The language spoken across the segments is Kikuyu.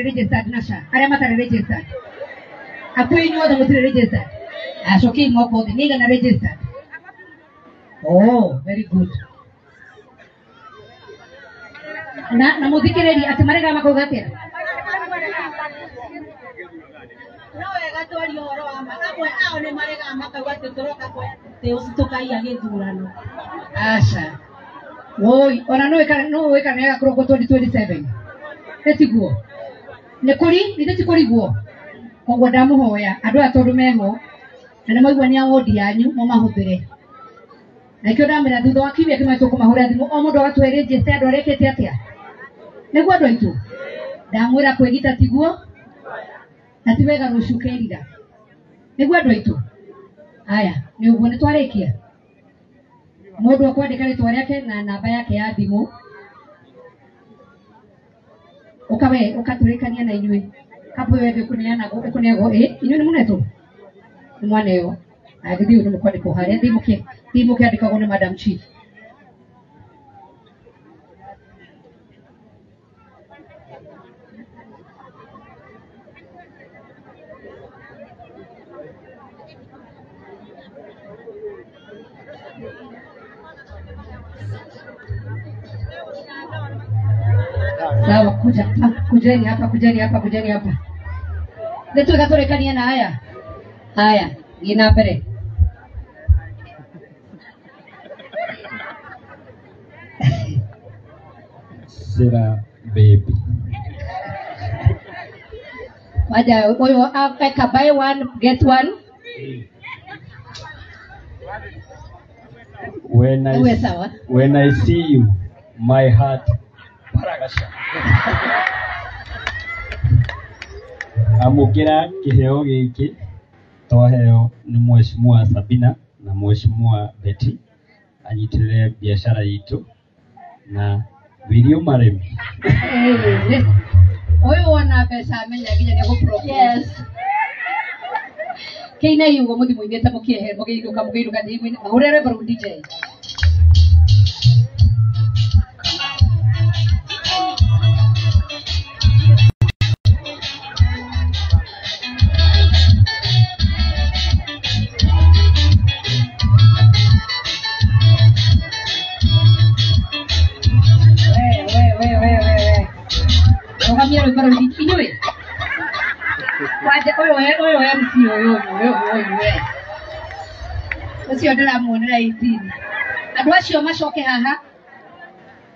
Registered na SHA arĩa matarĩ registered, akuĩ inyuothe mũtirĩ registered, acokiai moko thĩ. Nĩ igana registered? Oh, very good. Na mũthikĩrĩrie atĩ maregaga makauga atĩa? No wega twarie ũhoro wa ma. Amwe ao nĩ maregaga makauga atĩ tũroka tũkaiya gĩthurano. Aca woi, ona no ĩka no ĩka nĩ agakorwo 2027 ĩtiguo nĩ kũri ithe ti kũrigwo. Koguo ndamũhoya andũ aya, tondũ meho na nĩ maigua nĩ a wodi yanyu, mũmahũthĩre. Na ikĩo ndamĩra thutha wa kiumia kĩmwe tũkũmahũrĩra thimũ, o mũndũ agatũhe register andũ arĩa ekĩte atĩa nĩguo andũ aitũ. Ndamwĩra kwĩgita tiguo na ti wega rũciũ kerira nĩguo andũ aitũ. Aya, nĩ ũguo nĩ twarĩkia. Mũndũ akwandĩka rĩtwa rĩake na namba yake ya thimũ. Ũka we ũkatũrĩkania na inyuĩ kapu ĩyo ĩngĩ ũkũneanagwo ũkũneagwo. Ĩ inyuĩ nĩ mũnetwo nĩ mwaneo agĩthiĩ nĩ mũkwandĩkwo harĩa thiĩ mũkĩandĩkagwo nĩ Madam Chief. Sawa, kuja hapa, kujeni hapa, kujeni hapa, kujeni hapa. Nĩ twĩga tũrĩkanie na haya haya, thiĩ na mbere. Sera baby. Waja ũyũ eka buy one get one. When I Uwe sawa. When I see you, my heart paragasha. Amũkĩra kĩheo gĩkĩ twaheo nĩ Mheshimiwa Sabina na Mheshimiwa Betty anyitĩrĩre biacara itũ na will you marry me? Eh, ũyũ wona mbeca amenya nginya nĩ egũ. Yes. Kĩinai ũguo mũthiĩ mũinĩte mũkĩehere mũkĩinũka mũkĩinũka thiĩ mũine mahũre rwĩmbo rũu DJ. We we we we we we, rũgamia rwĩmbo rũu inyuĩ. Wanja ũyũ ũyũ MC ũyũ ũyũ ũyũ ũyũ we ũcio ndĩramuonera 18. Andũ acio macoke haha,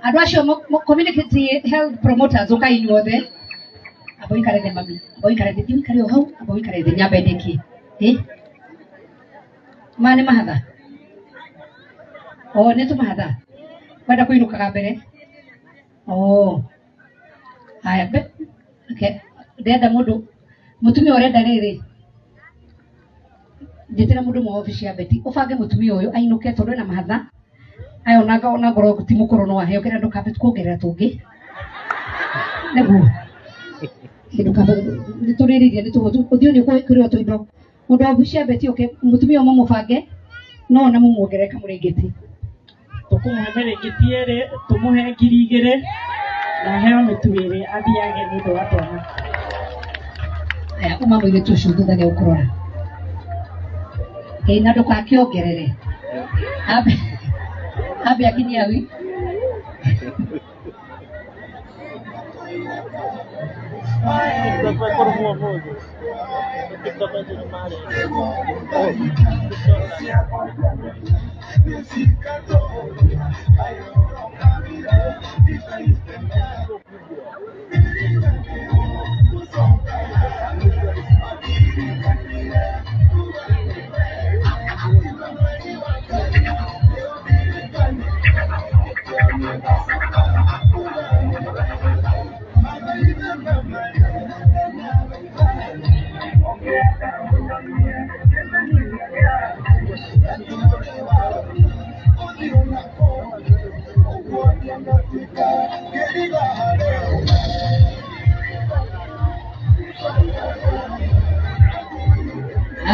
andũ acio community health promoters, ũkai inyuothe. Amba ũikare thĩ mami, amba ũikare thĩ, thiĩ ũikare o hau, amba ũikare thĩ nyambe ndĩkie. Ĩ ma nĩ mahatha o nĩ tũmahatha kwenda kũinũkaga mbere. Oh, haya okay. Ndĩrenda mũndũ mũtumia ũrenda rĩrĩ njĩtĩra mũndũ mwa obici ya Betty ũbange mũtumia ũyũ ainũke tondũ ena mahatha aya, ona ngorwo ti mũkũrũ no aheo kĩrĩa. Ndũkambe kuongerera tũngĩ nĩguo ndũkambe nĩ tũrĩrĩria nĩ ũthiũ nĩ ũkwĩrwo tũindo. Mũndũ wa obici ya Betty ũke mũtumia ũmwe mũbange no ona mũmuongerere kamũrĩngĩti. Tũkũmũhe mĩrĩngĩti ĩrĩ, tũmũhe 2000 na aheo mĩtu ĩrĩ athiage nĩ ũndũ wa twana. Aya, uma mũirĩtu ũcio thutha nĩ ũkũrora ĩ na ndũgakĩongerere ambe ambe akinyie hau.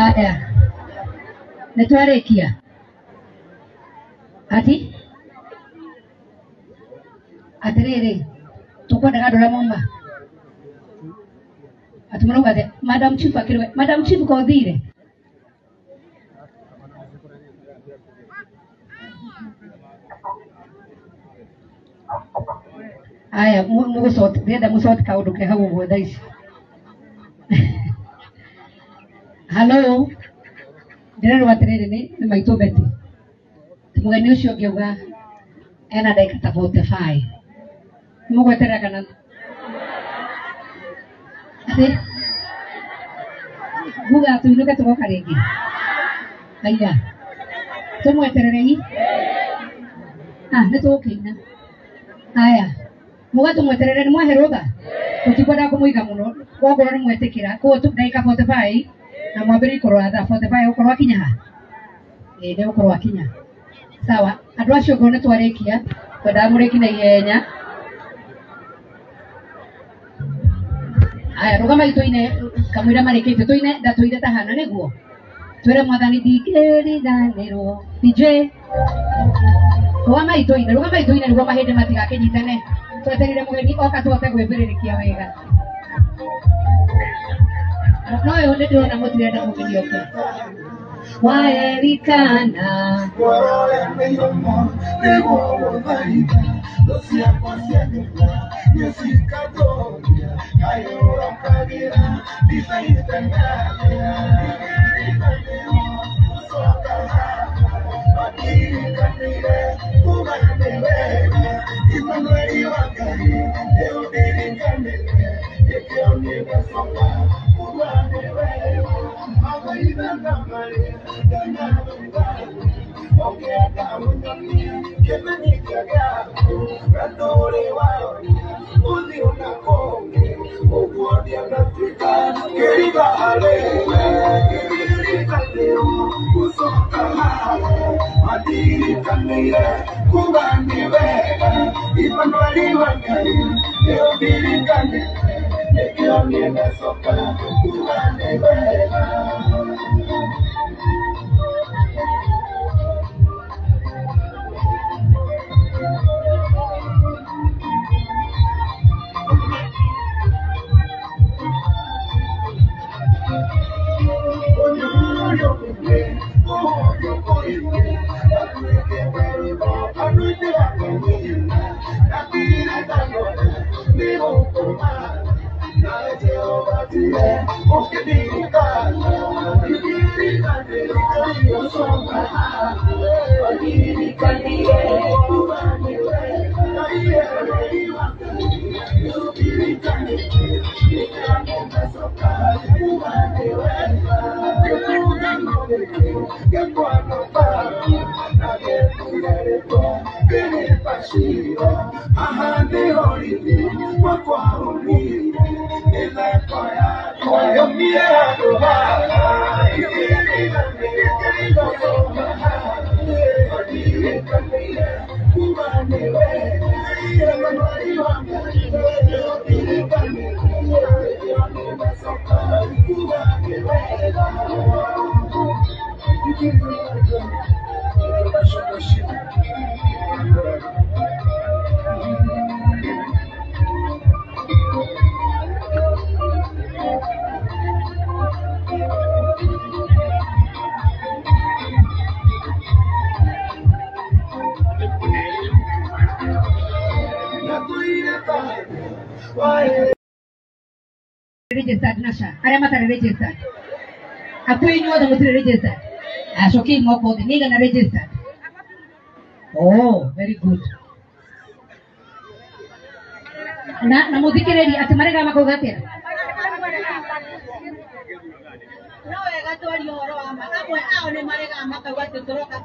Aya, nĩ twarĩkia ati atĩrĩrĩ, tũkwendaga andũ arĩa mauma Atĩ mũrauga atĩa? Madam Chief akĩrĩ Madam Chief kothire. Aya mũgũcoti ndĩrenda mũcoti kaũndũ ke hau ũguo thaa ici. Halo, ndĩrerwo atĩrĩrĩ nĩ maitũ Betty. Mũgeni ũcio ũngĩ auga ena ndagĩka ta 45. Mũgweterera kana atĩ nguga tũinũke tũgoka rĩngĩ? Aya, tũmwetererei. Ah, nĩ tũgũkĩina. Aya, muga tũmweterere nĩ mwahe rũtha? Tũtikwenda kũmũiga mũno, okorwo nĩ mwetĩkĩra, koguo ndagĩka 45 na mwambĩrĩrie kũrora thaa 45 gũkorwo akinya ha? Ĩĩ nĩ gũkorwo akinya. Sawa, andũ acio okorwo nĩ twarĩkia, twendaga mũrĩki na ihenya. Aya, rũgamai tũine kamũira marĩkĩtie tũine ndatũire tahana nĩguo. Twĩre mwathani ndingĩriganĩrwo. DJ rũgamai tũine, rũgamai tũine nĩguo mahĩndĩ matigakĩnyitane. Twetereire mũgeni oka tũhote gwĩmbĩrĩrĩkia wega. No ũyũ nĩ ndĩrona mũtirenda mũgeni oke. Waerikana registered na SHA arĩa matarĩ registered akuĩ inyuothe mũtirĩ registered acokiai moko thĩ nĩ igana registered. Oh, very good. Na mũthikĩrĩrie atĩ maregaga makauga atĩa? No wega twarie ũhoro wa ma. Amwe ao nĩ maregaga makauga atĩ tũroka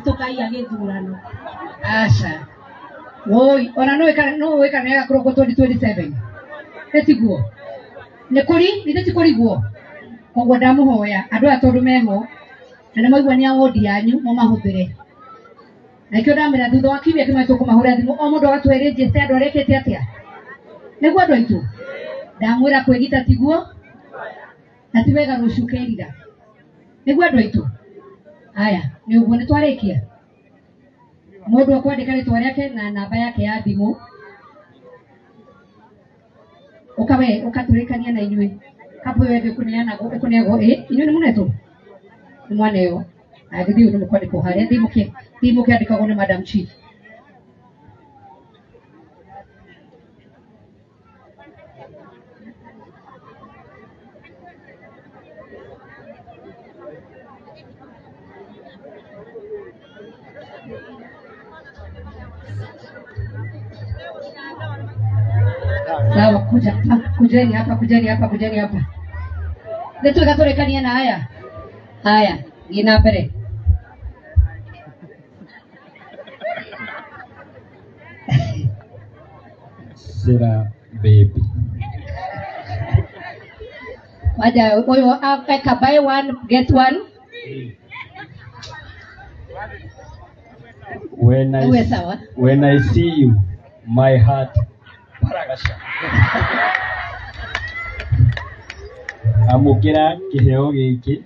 tũkaiya gĩthurano. Aca. Woi, ona no wĩkane no wĩkane agakorwo 2027. Ĩtiguo. Nĩ kũri, ithe ti kũriguo. Koguo ndamũhoya andũ aya tondũ meho na nĩ maigua nĩ a wodi yanyu mũmahũthĩre. Na nĩkĩo ndamwĩra thutha wa kiumia kĩmwe tũkũmahũrĩra thimũ o mũndũ agatũhe register andũ arĩa ekĩte atĩa. Nĩguo andũ aitũ. Ndamwĩra kwĩgita tiguo na ti wega rũciũ ũkerira. Nĩguo andũ aitũ. Aya, nĩ ũguo nĩ twarĩkia. Mũndũ akwandĩka rĩtwa rĩake na namba yake ya thimũ. Uka we ukaturikania na inyuĩ. Kapu ĩyo ĩngĩ ĩkũneanagwo ĩkũneagwo ĩ inyuĩ nĩ mũnetwo? Nĩ mwaneo. Aya gĩthiĩ nĩ mũkwandĩkwo harĩa thiĩ mũkĩandĩkagwo nĩ Madam Chief. Sawa, kuja kujeni hapa, kujeni hapa, kujeni hapa. Nĩ tũrĩkanie na haya. Haya, thiĩ na mbere. Sarah baby. Waja ũyũ eka buy one get one. When I Uwe sawa. When I see you, my heart paragasha. Amũkĩra kĩheo gĩkĩ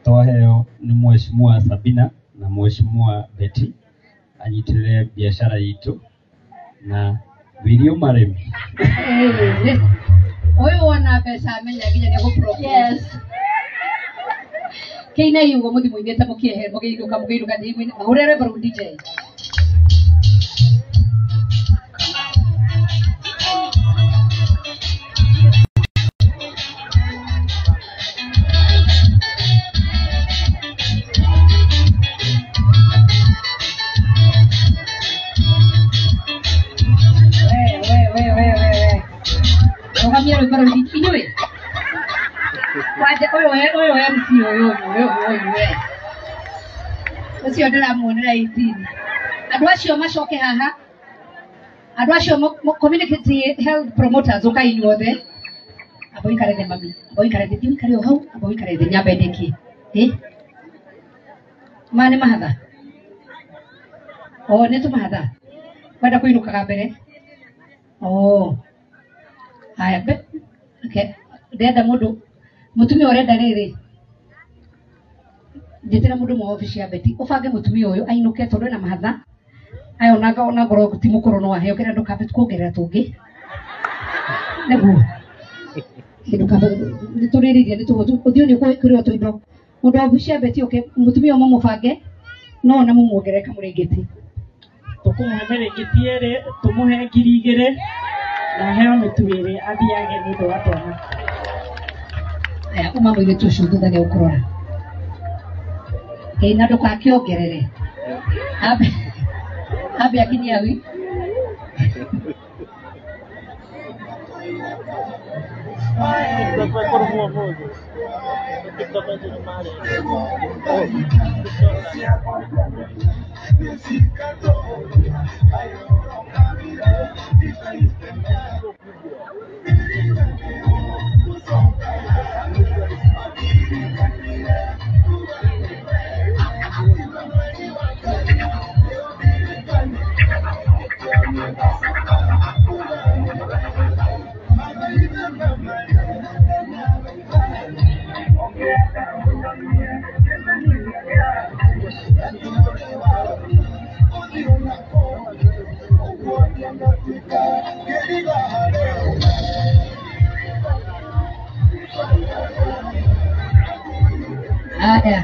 twaheo nĩ Mheshimiwa Sabina na Mheshimiwa Betty anyitĩrĩre biacara itũ na will you marry me? Ũyũ wona mbeca amenya nginya nĩ egũ-propose. Yes. Kĩinai ũguo mũthiĩ mũinĩte mũkĩehere mũkĩinũka mũkĩinũka thiĩ mũine mahũre rwĩmbo rũu DJ. We we we we we we. Rũgamia rwĩmbo rũu inyuĩ. Kwanja ũyũ ũyũ MC ũyũ ũyũ ũyũ we. Ũcio ndĩramuonera 18. Andũ acio macoke haha. Andũ acio community health promoters ũkai inyuothe. Amba ũikare thĩ mami. Amba ũikare thĩ, thiĩ ũikare o hau, amba ũikare thĩ nyambe ndĩkie. Ĩ? Maya nĩ mahatha? O nĩ tũmahatha? Kwenda kũinũkaga mbere? Oh. Haya, okay. Ndĩrenda mũndũ mũtumia ũrenda rĩrĩ njĩtĩra mũndũ mwa obici ya Betty ũbange mũtumia ũyũ ainũke tondũ ena mahatha aya ona ngorwo ti mũkũrũ no aheo kĩrĩa ndũkambe kuongerera tũngĩ nĩguo ndũkambe nĩtũrĩrĩrie nĩtũgũ ũthiũ nĩ ũkũrĩo tũindo mũndũ wa obici ya Betty ũke mũtumia ũmwe mũbange no ona mũmuongerere kamũrĩngĩti. Tũkũmũhe mĩrĩngĩti ĩrĩ tũmũhe 2,000 na aheo mĩtu ĩrĩ athiage nĩ ũndũ wa twana. Aya uma mũirĩtu ũcio thutha nĩ ũkũrora. Ĩ na ndũgakĩongerere. Ambe akinyie hau. Aya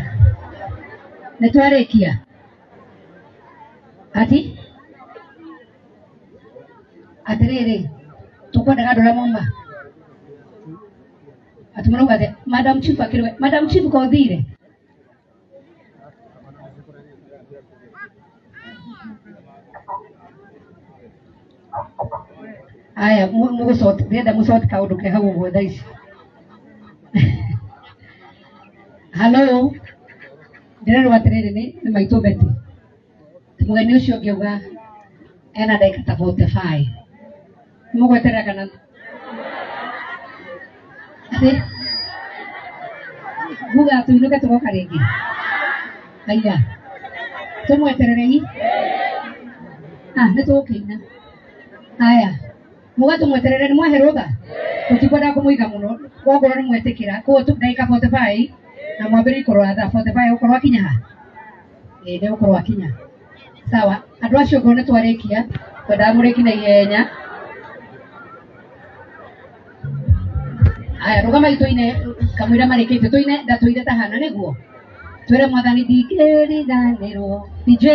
nĩ twarĩkia ati atĩrĩrĩ tũkwendaga andũ arĩa mauma atĩ mũrauga atĩa Madam Chief akĩrĩ we Madam Chief ko ũthire aya mũgũcoti ndĩrenda mũcoti kaũndũ ke hau ũguo thaa ici. Hello, ndĩrerwo atĩrĩrĩ nĩ maitũ Betty mũgeni ũcio ũngĩ auga ena ndagĩka ta 45 mũgweterera kana atĩ nguga tũinũke tũgoka rĩngĩ aya tũmweterere hi ah nĩ tũgũkĩina aya muga tũmweterere nĩ mwahe rũtha tũtikwendaga kũmũiga mũno koguo nĩ mwetĩkĩra koguo ndagĩka 45 na mwambĩrĩrie kũrora thaa 45 ũkorwo akinya ha ĩĩ nĩ ũkorwo akinya sawa andũ acio ngorwo nĩ twarĩkia twendaga mũrĩki na ihenya. Aya rũgama tũine kamũira marĩkĩtie tũine ndatũire ta hana nĩguo twĩre mwathani ndingĩriganĩrwo DJ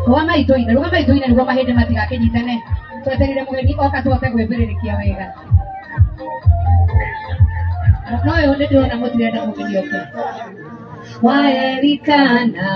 rũgama tũine rũgama tũine nĩguo mahĩndĩ matigakĩnyitane tweterire mũgeni oka tũhote gwĩmbĩrĩrĩkia wega no ũyũ nĩ ndĩrona mũtirenda mũgeni oke waerikana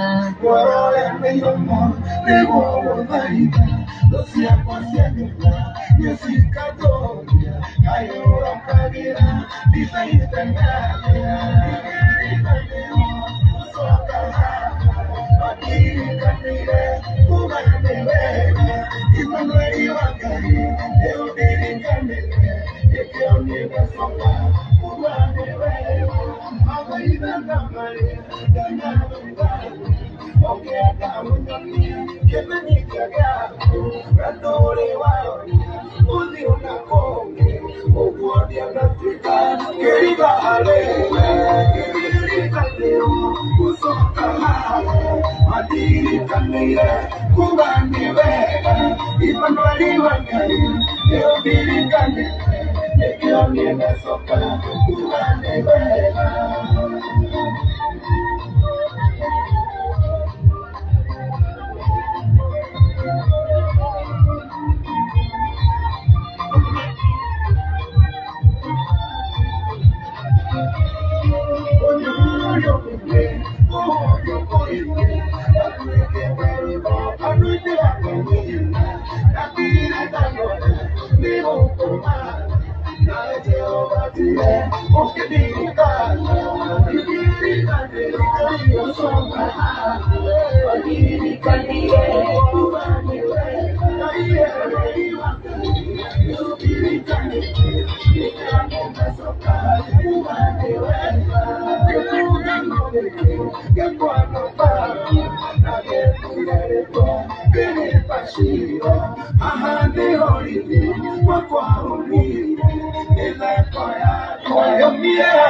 Yo